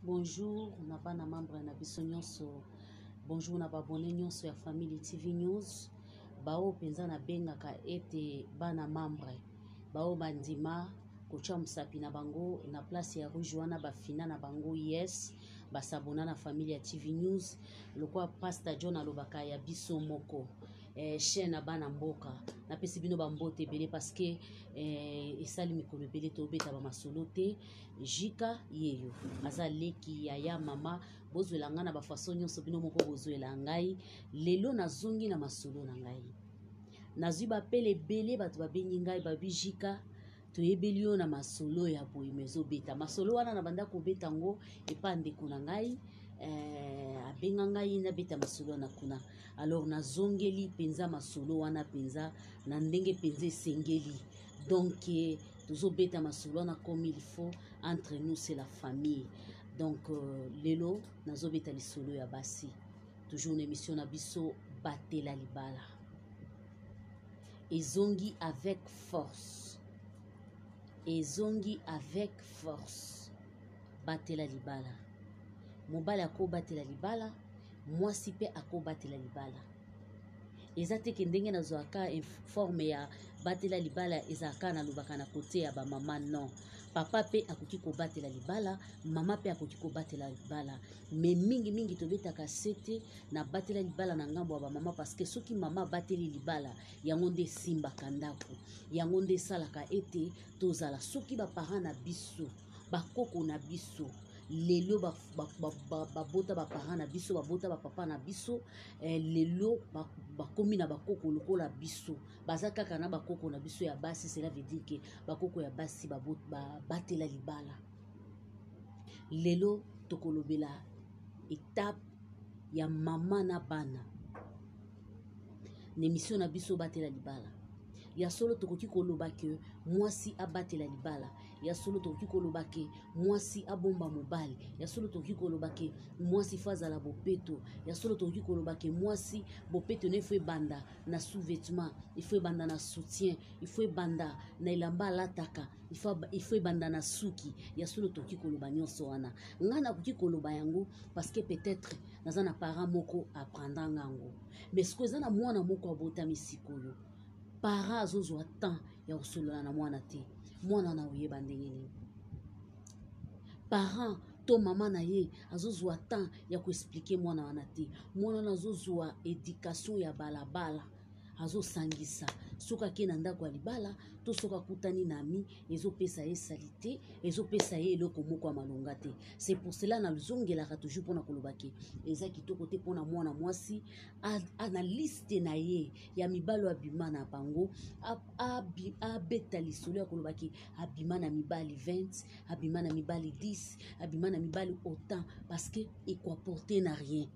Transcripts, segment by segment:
Bonjour na bana membre na biso nyonso. Bonjour na babone nyonso ya Family TV News. Baoyo mpenza nabengaka ete bana membre, baoyo bandima kotya mosapi na bango na place ya rouge wana, bafina na bango yes, basabona na Familia TV News. Lokola Pastor John alobaka ya biso moko chaîne ya bana mboka, napesi bino bambote ebele parce que esali mikolo ebele tobeta ba masolo te. Jika yeyo aza leki yaya mama, bozwela ngai na ba façon nyonso bino moko bozwela ngai. Lelo nazongi na masolo na ngai, nazwi bapele ebele, bato babengi ngai babi Jika toyebeli yo na masolo ya boye, mais ezobeta masolo wana na banda kobeta yango epa ndeko na ngai abenga ngai nabeta masolo wana kuna. Alors nazongeli mpenza masolo wana mpenza na ndenge mpenza esengeli. Donc tozobeta masolo wana comme il faut, entre nous c'est la famille. Donc lelo nazobeta lisolo ya basi, toujours na émission na biso Batela Libala. Ezongi avec force, ezongi avec force. Batela libala, mobali akobatela libala, mwasi mpe akobatela libala. Eza te ke ndenge nazwaka forme ya batela libala ezalaka nalobaka na kote ya bamama, non. Papa mpe akoki kobatela libala, mama mpe akoki kobatela libala, mais mingimingi tobetaka sete na batela libala na ngambo ya bamama, parce que soki mama abateli libala, yango nde esimbaka ndako, yango nde esalaka ete tozala. Soki baparent na biso, bakoko na biso lelo babota baparent na biso, babota bapapa na biso, lelo bakomi na bakoko lokola biso, baza kaka na bakoko na biso ya basi. Cela veut dire que bakoko ya basi babatela libala. Lelo tokolobela étape ya mama na bana na émission na biso Batela Libala. Ya solo tokoki koloba ke mwasi abatela libala, ya solo tokoki koloba ke mwasi abomba mobali, ya solo tokoki koloba ke mwasi fo azala bopeto, ya solo tokoki koloba ke mwasi bopeto ne fo ebanda na sous-vêtement, il faut ebanda na soutien, il faut ebanda na elamba alataka, il faut ebanda na suki. Ya solo tokoki koloba nyonso wana. Ngai nakoki koloba yango parce que peut-être naza na parent moko apprendra ngango, mais sikoyo eza na mwana moko abotami sikoyo, parent azozwa temps ya kosolola na mwana te. Mwana na oyeba ndenge nini parent to mama na ye azozwa temps ya koexpliquer mwana wana te. Mwana wana azozwa éducation ya balabala, azosangisa soki ake na ndako ya libala to soki akutani na ami, ezopesa ye saleté, ezopesa ye eloko moko ya malonga te. C'est pour cela nazongelaka toujours mpona koloba ke eza kitoko te mpona mwana mwasi na liste na ye ya mibali abima na bango, abeta lisolo ya koloba ke abima na mibali 20, abima na mibali 10, abima na mibali autant, parce que ekoapporte na rien.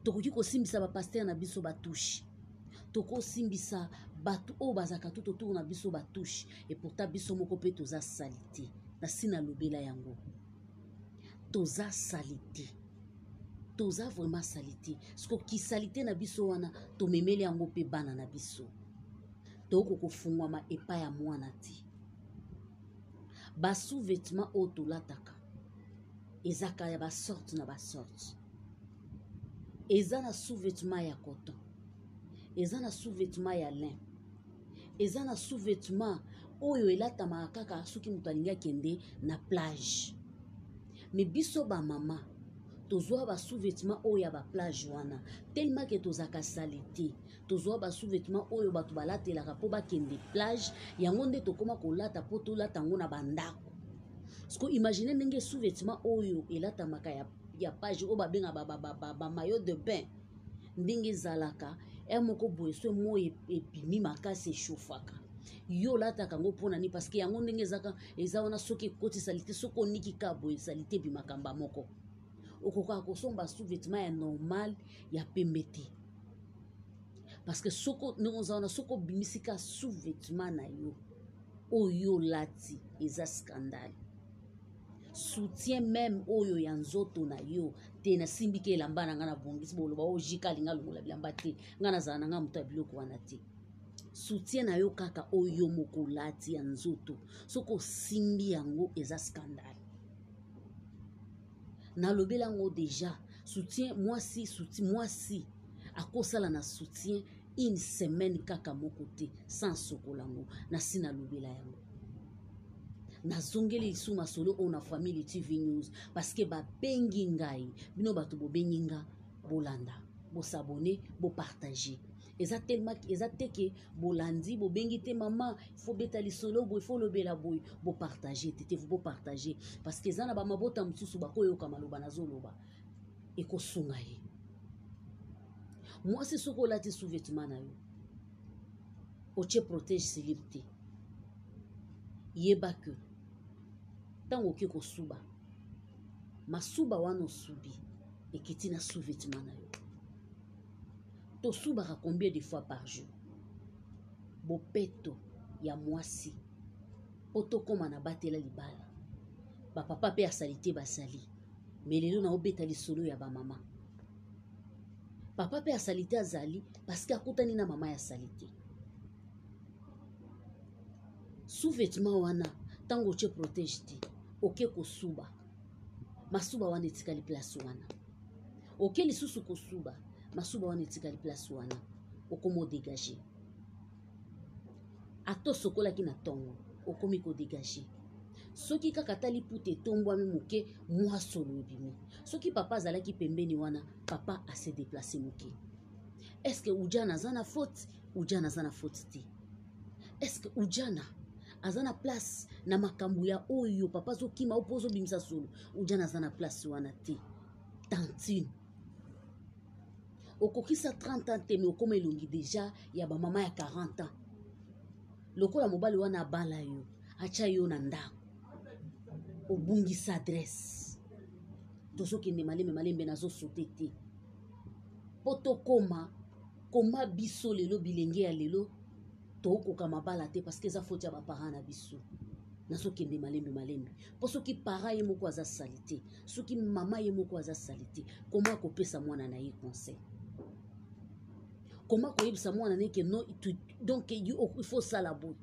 Tokoki kosimbisa bapasteur na biso batouche, tokosimbisa bato oyo bazalaka tout autour na biso batouche, et pourtant biso moko mpe toza saleté. Nasi nalobela yango, toza saleté, toza vraiment saleté. Siko kisaleté na biso wana tomemeli yango mpe bana na biso. Tokoki kofungwama epai ya mwana te. Basous-vêtement oyo tolataka ezaka ya basorte na basorte. Eza na sous-vêtement ya coton, eza na sous-vêtement ya lin, eza na sous-vêtement oyo elatamaka kaka soki moto alingi akende na plage. Mais biso bamama tozwa basous-vêtement oyo ya baplage wana, tellement ke tozalaka saleté, tozwa basous-vêtement oyo bato balatelaka mpo bakende plage, yango nde tokóma kolata mpo tolata yango na bandako. Siko imagine ndenge sous-vêtement oyo elatamaka ya plage oyo babengaka bamaillot de bain, ndenge ezalaka ere moko boye, so moi ebimi makasi, echauffaka yo, olataka yango mpona nini? Parce que yango ndenge ezaka eza wana, soki ekoti saleté, soki oniki ka boye, saleté ebimaka mba moko. Okokaka kosomba sous-vêtement ya normal ya pembe te, parce que soko ndenge oza wana, soki obimisi ka sous-vêtement na yo oyo olati, eza scandale. Soutien même oyo ya nzoto na yo te, nasimbi ke elamba na ngai nabongisi, boloba oyo Jika alinga alongola bilamba te. Ngai nazala na ngai moto ya biloko wana te. Soutien na yo kaka oyo moko olati ya nzoto, soki osimbi yango, eza scandale. Nalobela yango deja. Soutien mwasi, soutien mwasi akosala na soutien une semaine kaka moko te sans sokola yango. Nasi nalobela yango. Nazongeli lisusu masolo oyo na Family TV News parce que babengi ngai, bino bato bobengi nga, bolanda, bosabone, bopartage. Eza tellement, eza te ke bolandi, bobengi te mama, faut beta lisolo boye, faut lobela boye, bopartage te, te bopartage parce que eza na ba mabota mosusu bakoyoka maloba nazoloba ekosunga ye. Mwasi soki olati sous-vêtement na yo, otie protège slip te, yeba que ntango oke kosuba, masuba wana osubi ekiti na sous-vêtement na yo. Tosubaka combien de fois par jour? Bopeto ya mwasi po tokóma na batela libala. Bapapa pe asali te basali, mais lelo na obeta lisolo ya bamama. Papa pe asali te azali parce que akutani na mama ya sali te. Sous-vêtement wana ntango otie protège te, oke kosuba, masuba wana etikali place wana. Oke lisusu kosuba, masuba wana etikali place wana, okomi odégage. Ata osokolaki na ntongo, okomi kodégage. Soki kaka ata liputa etombwami moke, mwa solo ebimi. Soki papa azalaki pembeni wana, papa ase déplacer moke. Est-ce que Ujana aza na faute? Ujana aza na faute te. Est-ce que Ujana aza na place na makambo ya oyo papa azokima opo ozobimisa solo? Ujana aza na place wana te. Tantine, okokisa 30 ans te, mais okoma elongi déjà ya ba mama ya 40 ans. Lokola mobali wana abala yo, atia yo na ndako, obungisa adresse. Tozokende malembe malembe, nazosote te po tokoma koma biso lelo bilenge ya lelo tokoka mabala te parce que eza faute ya ba parents na biso. Nazokende malembe malembe po soki parent ye moko aza salité, soki mama ye moko aza salité, koma kopesa mwana na ye conseil, koma koyebisa mwana na ye ke non, tu, donc il faut sala boye.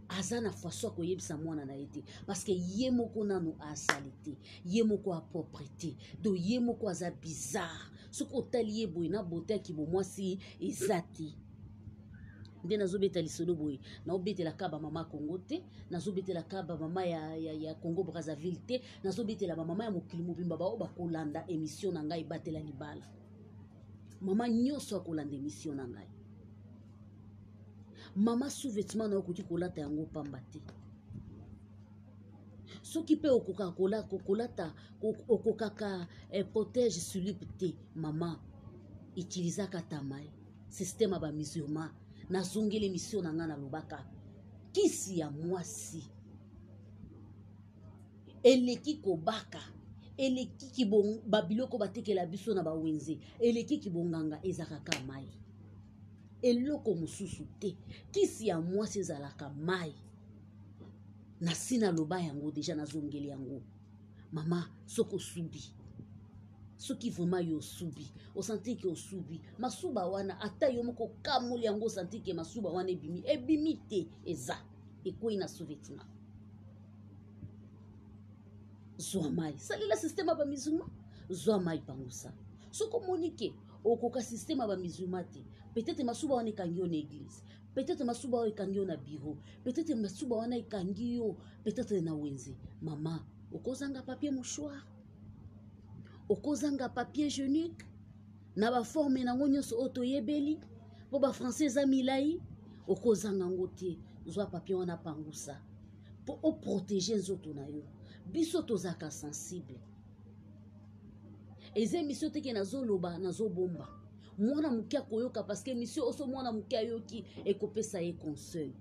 Aza na façon ya koyebisa mwana na ye te parce que ye moko nano asali te, ye moko a propre te, donc ye moko aza bizarre. Soki otali ye boye na beauté ya kibomwasi eza te. Nde nazobeta lisolo boye, naobetela ka ba mama Congo te, nazobetela ka ba mama ya Congo Brazzaville te, nazobetela ba mama ya mokili mobimba bao bakolanda émission na ngai Batela Libala. Mama nyonso akolanda émission na ngai. Mama, sous-vêtement na okoki kolata yango pamba te. Soki pe okokaka kolata, okokaka protège slip te, mama, utilisaka tamai système ya ba musulman. Nazongeli émission na ngai, nalobaka kisi ya mwasi eleki kobaka, eleki ba biloko batekela biso na bawenze, eleki kibonganga, ezalaka mai, eloko mosusu te. Kisi ya mwasi ezalaka mai. Nasi naloba yango deja, nazongeli yango. Mama, soki osubi, soki vraiment yo osubi, osanti ke osubi masuba wana, ata yo moko kamoli yango, osanti ke masuba wana ebimi, ebimi te, eza ekwei na sous-vêtement. Zwa mai, salela système ya ba musulman, zwa mai pangusa. Soki omoni ke okoka système ya ba musulman te, peut-être masuba wana ekangi yo na église, peut-être masuba wana ekangi yo na bureau, peut-être masuba wana ekangi yo peut-être na wenze. Mama, okozanga papier mouchoir, okozanga papier hygiénique na ba forme nango nyonso oyo toyebeli po ba français eza milai, okozanga ngo te. Zwa papier wana pangusa po oprotéger nzoto na yo. Biso tozalaka sensible. Eza émission te ke nazoloba, nazobomba. Mwana moke akoyoka parce que émission oso mwana moke ayoki ekopesa ye conseil.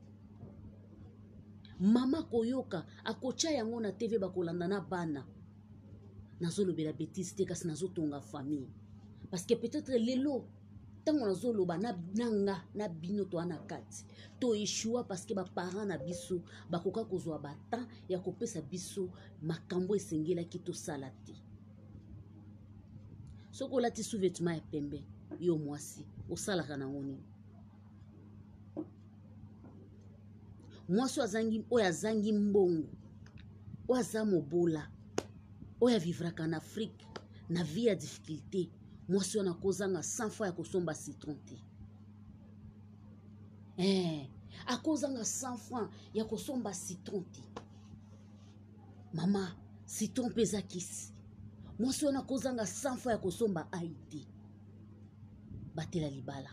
Mama koyoka akotia yango na TV, bakolanda na bana. Nazolobela bêtise te, kasi nazotonga famille parce que peut-être lelo ntango nazoloba na nga na bino toa na kati to échoua parce que ba parents na biso bakoka kozwa ba temps ya kopesa biso makambo esengelaki tosala te. Soki olati sous-vêtement ya pembe, yo mwasi osalaka nango nini? Mwasi oyo azangi mbongo, oyo aza mobola, Oyo avivraka na Afrique na vie ya difficulté, mwasi wana akozanga 100 fois ya kosomba citron te. Eh, akozanga 100 francs ya kosomba citron te. Mama, citron mpe eza kisi. Mwasi wana akozanga 100 fois ya kosomba ai te. Batela libala.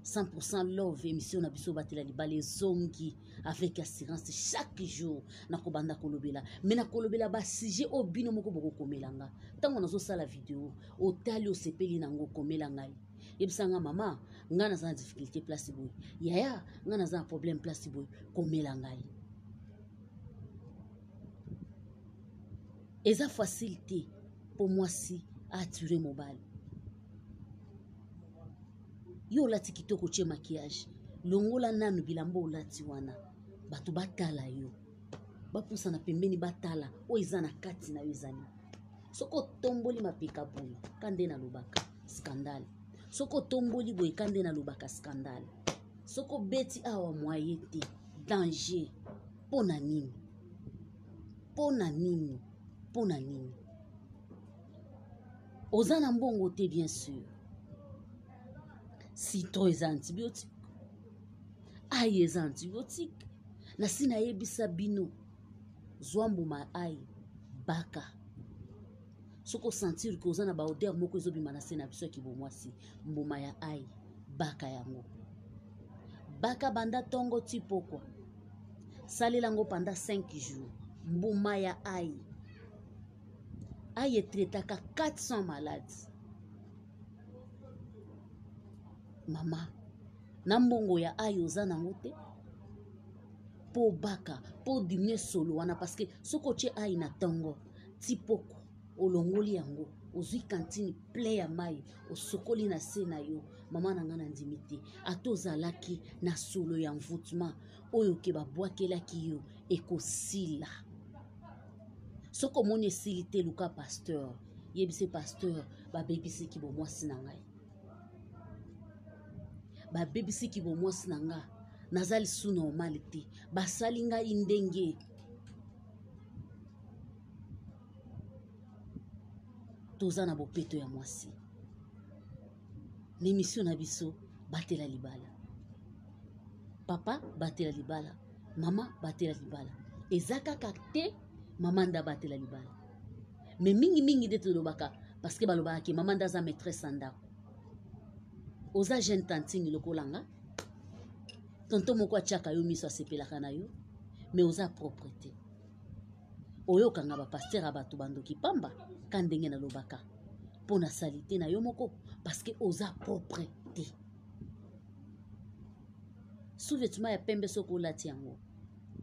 100% love émission na biso batela libala ezongi avec assurance chaque jour nakobanda kolobela me nakolobela basujet oyo bino moko bokokomela nga ntango nazosala video otali osepeli nango okomela ngai yebisa nga mama ngai naza na difficulté place boye yaya ngai naza na problème place boye komela ngai eza facile te mpo mwasi atire mobali yo olati kitoko otie maquillage longola nanu bilamba olati wana bato batala yo bapusana pembeni batala oyo eza na kati na yo eza nini soki otomboli mapeka boye ka nde nalobaka scandale soki otomboli boye ka nde nalobaka scandale soki obeti awa mwaye te danger mpo na nini mpo na nini mpo na nini oza na mbongo te bien sûr citron eza antibiotique ai eza antibiotique nasi nayebisa bino zwa mbuma ai baka soki osentir ke oza na baodere moko ezobima na se na biso ya kibomwasi mbuma ya ai baka yango baka banda ntongo ti pokwa salela yango panda 5 jours mbuma ya ai ai etretaka 400 malades mama na mbongo ya ai oza nango te mpo obaka mpo odimie solo wana parceke soki otie ai na ntongo ti poko olongoli yango ozwi kantine plein ya mai osokoli na se na yo mama na ngai nandimi te ata ozalaki na solo ya envoûtement oyo ke babwakelaki yo ekosila soki omoni esili te luka pasteur yebise pasteur babebisiki bomwasi na ngai babebisiki bomwasi na nga naza lisu normal te basali ngai ndenge toza na bopeto ya mwasi na emission na biso batela libala papa batela libala mama batela libala eza kaka te mama nde abatela libala me mingimingi nde tolobaka parceke balobaka ke mama nde aza maîtresse ya ndako oza jeune tantine lokola nga tonto moko atiaka yo miso asepelaka na yo me oza propre te oyokanga bapaster ya bato bandoki pamba ka ndenge nalobaka mpo na salite na yo moko parceke oza propre te sous-vêtement ya pembe soki olati yango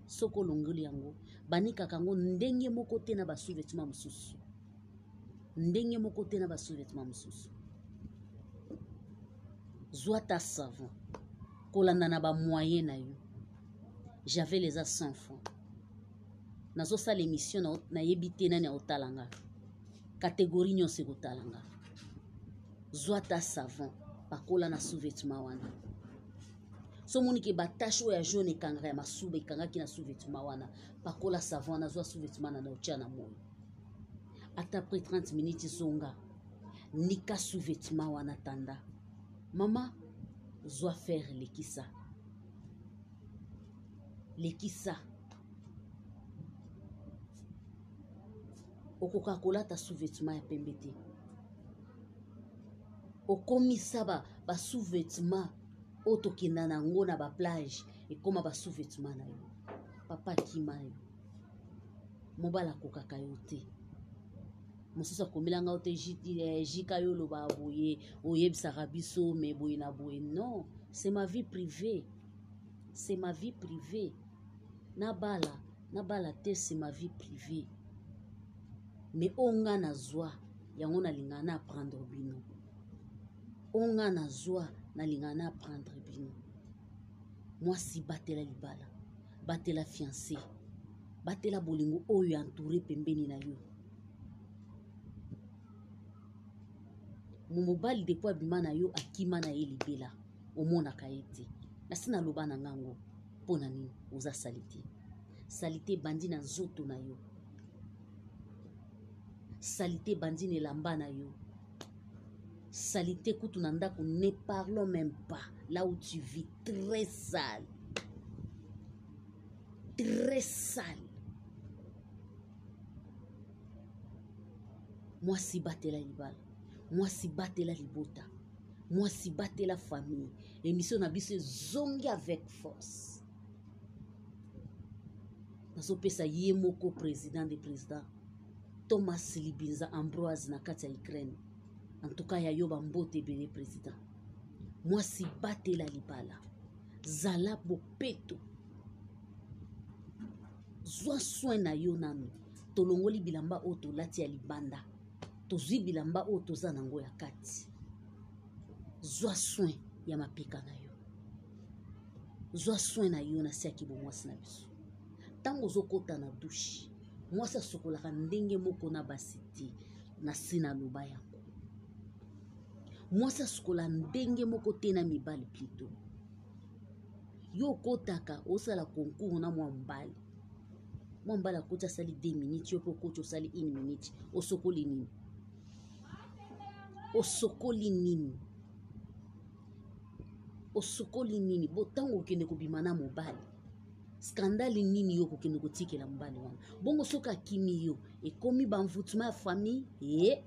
soki olongoli yango banikaka yango ndenge moko te na basous-vêtement mosusu ndenge moko te na basous-vêtement mosusu zwa ta savon kolanda na bamoyen na yo javel eza 100 francs nazosala émission nayebi te nani akotala nga kategori nyonso ekotala nga zwa ta savon pakola na sous-vêtement wana so omoni ke batache oyo ya jaune ekangaka ya masuba ekangaki na sous-vêtement wana pakola savon wana zwa sous-vêtement na na otya na moi ata après 30 minutes zonga nika sous-vêtement wana tanda mama zwa fer lekisa lekisa okoka kolata sous-vêtement ya pembe te okomisa ba, ba sous-vêtement oyo tokenda na yango na baplage ekóma ba sous-vêtement na yo papa akima yo mobali akokaka yo te mosusu akomela ngai te eh, jika yo olobaka boye oyebisaka biso me boye na boye non c'est ma vie privée c'est ma vie privée nabala nabala te c'est ma vie privée mais oyo ngai nazwa yango nalingaka na apprendre bino oyo ngai nazwa nalingaka na apprendre bino mwasi batela libala batela fiancé batela bolingo oyo entouré pembeni na yo mobali depuis abima na yo akima na ye libela omonaka ye te nasi naloba na ngango mpo na nini oza salite salite ebandi na nzoto na yo. Salite ebandi na elamba na yo. Salite kutu na ndako, ne parlons même pas. Là où tu vis, très sale. Très sale. Mwasi batela libala. Mwasi batela libota. Mwasi batela famille. Émission na biso ezongi avec force. Nazopesa ye moko président des présidents Thomas Libinza Ambroise na kati ya Ukraine. En tout cas ya yo ba mbote ebele président. Mwasi batela libala. Zala bopeto. Zwa soin na yo nanu. Tolongoli bilamba oyo tolati ya libanda. Tozwi bilamba oyo toza nango ya kati. Zwa soin ya mapeka na yo. Zwa soin na yo na se ya kibomwasi na biso. Ntango ozokota na douche, mwasi asokolaka ndenge moko na basi te, na se na loba yango. Mwasi asukola ndenge moko te na mibali plutôt. Yo okotaka osala concours na mwa mobali. Mwa mobali akoti asali 2 minutes, yo pe okoti osali 1 minute. Osokoli nini? Osokoli nini? Osokoli nini? Bo tango okende kobima na mobali, scandale nini yo kokende kotikela mobali wana? Bongo soki akimi yo, ekomi ba envoûtement ya famille? Eh?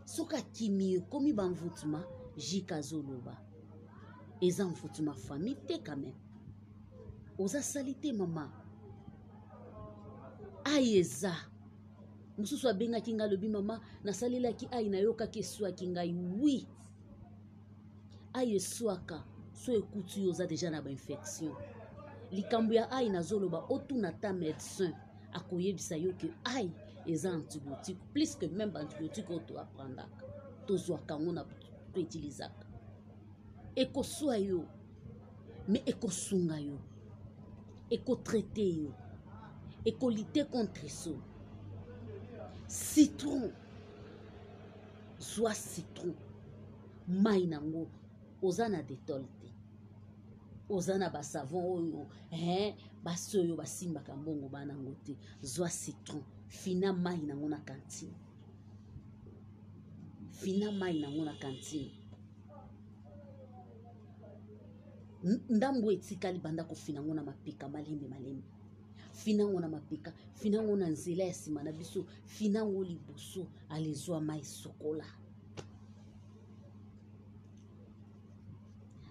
Soki akimi yo, ekomi ba envoûtement, Jika azoloba. Eza envoûtement famille te quand même. Oza sali te mama. Ayi eza. Mosusu abengaki ngai alobi mama, nasalelaki ayi nayokaki eswaki ngai. Oui. Ayi eswaka, so ekuti yo oza deja na ba infection. Likambo ya ayi nazoloba, otuna ta médecin akoyebisa yo ke ayi eza antibiotique plus que même antibiotique oyo to apprendaka, tozwaka yango na to utilisaka. Ekoswa yo, mais ekosunga yo, ekotraite yo, ekolite contre so. Citron, zwa citron, mai nango oza na detol te, oza na ba savon oyo, hein, basi oyo basimbaka mbongo bana yango te. Zwa citron, fina mai nango na cantine, fina mai nango na cantine. Ndambo etikali banda kofina yango na mapeka malembe malembe, fina yango na mapeka, fina yango na nzela ya nsima na biso, fina yango liboso, alezwa mai sokola.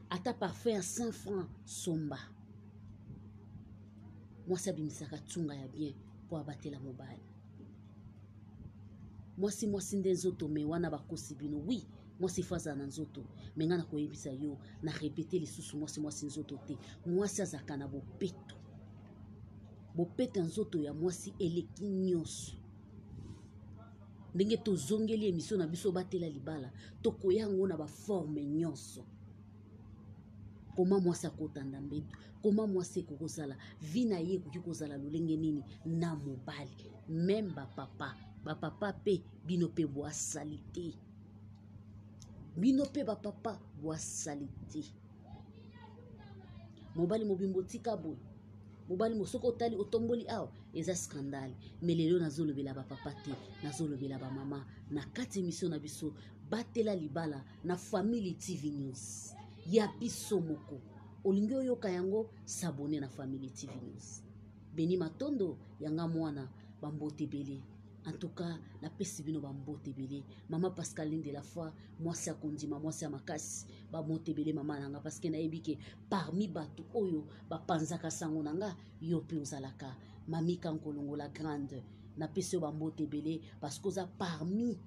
Ata parfum ya 100 francs somba. Mwasi abimisaka tsunga ya bien po abatela mobali. Mwasi, mwasi nde nzoto, me wana bakosi bino. Oui, mwasi fo azala na nzoto, me nga nakoyebisa yo, na répéter lisusu, mwasi, mwasi nzoto te. Mwasi azalaka na bopeto. Bopeto ya nzoto ya mwasi eleki nyonso. Ndenge tozongeli émission na biso batela libala, tokoya yango na ba forme nyonso. Koma mwasi akotanda mbeto, koma mwasi ekoki kozala vie na ye ekoki kozala lolenge nini na mobali. Même ba papa, ba papa pe bino pe boa salite. Bino pe ba papa boa salite. Mobali mobimbo tika boye. Mobali mo soki otali otomboli awa eza scandale. Mais lelo nazolobela ba papa te, nazolobela ba mama na kati émission na biso batela libala na Family TV News ya biso moko. Olingi oyoka yango, s'abonner na Family TV News. Beni Matondo yanga mwana bambote ebele. En tout cas, napesi bino bambote ebele. Mama Pascaline de la foi, mwasi ya kondima, mwasi ya makasi, bambote ebele mama nanga, parce que nayebi ke parmi bato oyo bapanzaka sango na nga, yo pe ozalaka. Mami Kankolongo la grande, napesi yo bambote ebele parce que oza parmi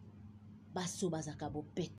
basi oyo bazalaka bopete.